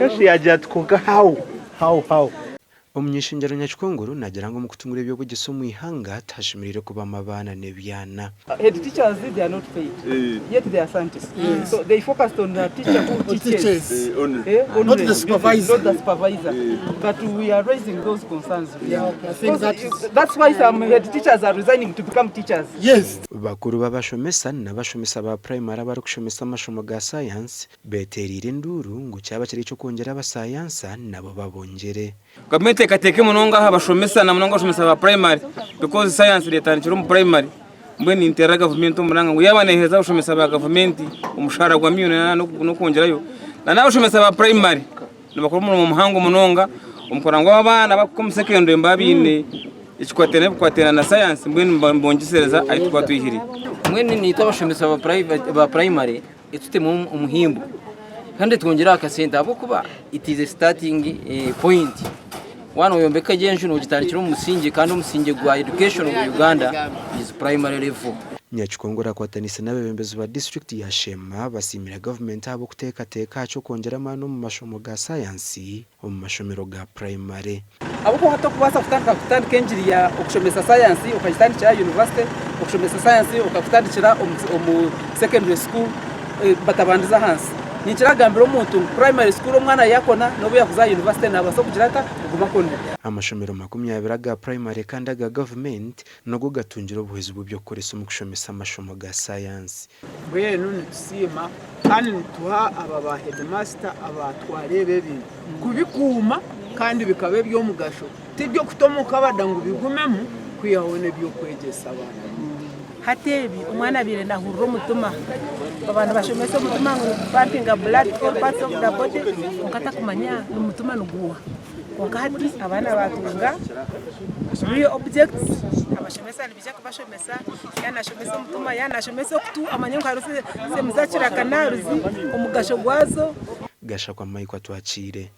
Kashi yaagira ati, Kwonka how? How? How? Omuny'ishengyero Nyakikongoro naagira ngu omu kutungura eby'obwegyese omu ihanga tihashemereire kubamu abaana n'ebyana. Head teachers they are not paid yet they are scientists so they focused on the teacher who teaches eh, only, Not the supervisor. not the supervisor but we are raising those concerns Yeah, I think that is- that's why some head teachers are resigning to become teachers. Yes. Bakuru b'abashomesa n'abashomesa ba purayimari abarikushomesa amashomo ga sayansi beteereire enduuru ngu kyaba kiri eky'okwongyera abasayansa nabo babongyere. Gavumenti ekateeka munonga aha bashomesa na munonga abashomesa ba purayimari because sayansi neetandikira omu purayimari. Mbwenu ninteerera gavumenti omuranga ngu yaaba neeheereza abashomesa ba gavumenti omushaara gwa miliyoni anaana n'okwongyerayo, na n'abashomesa ba purayimari nibakora omurimo muhango munonga omu kurora ngu abaana abarikuhika omu sekendure nibaba baine ekikwatiraine n'ebikwatiraine na sayansi mbwenu nibongyesereza ahu turikuba twihire. Mbwenu naitwe abashomesa ba purayimari Etutemu omuhimbo kandi etwongyere aha kasente ahabw'okuba it is a starting point. Waaba noyombeka egi enju nogitandikira omu musingye kandi omusingye gwa education omu Uganda is primary level. Nyakikongoro akwataniise n'abeebembezi ba disiturikiti ya Sheema basiimire gavumenti ahabw'okuteekateeka aha ky'okwongyera amaani omu mashomo ga sayansi omu mashomero ga purayimare. Ahabw'okuba hati okubaasa kutandika kutandika engiri ya okushomesa sayansi okagitandikira aha yunivasite, okushomesa sayansi okakutandikira omu secondary school batabandize ahansi. Ninkira kugambira omuntu ngu primary school omwana yakona n'obu yakuza aha yunivasite nabaasa kugira ata? Kuguma akonire. Amashomero 20 aga purayimare kandi aga gavumenti nago gatungire obuhwezi bw'eby'okukoresa omu kushomesa amashomo ga sayansi. Mbwenu nitusiima kandi nituha aba ba heedimasita abaatwara ebi ebintu kubikuuma kandi bikaba eby'omugasho, ti by'okuta omu kabada ngu bigumemu kwihaho n'eby'okwegyesa abaana baitu. Hati ebi omwana abaire nahurira omutima, baba nibashomesa omutima ngu nigupampinga blood to all parts of the body kwonka atakumanya ngu omutima niguuha. Kwonka hati abaana baatunga real objects, abashomesa nibaija kubashomesa. Yaaba naashomesa omutima, yaaba naashomesa okutu amanye ngu hariho sehemu za kiraka naruzi, omugasho gwazo. Gashakwa Mike Atwakiire.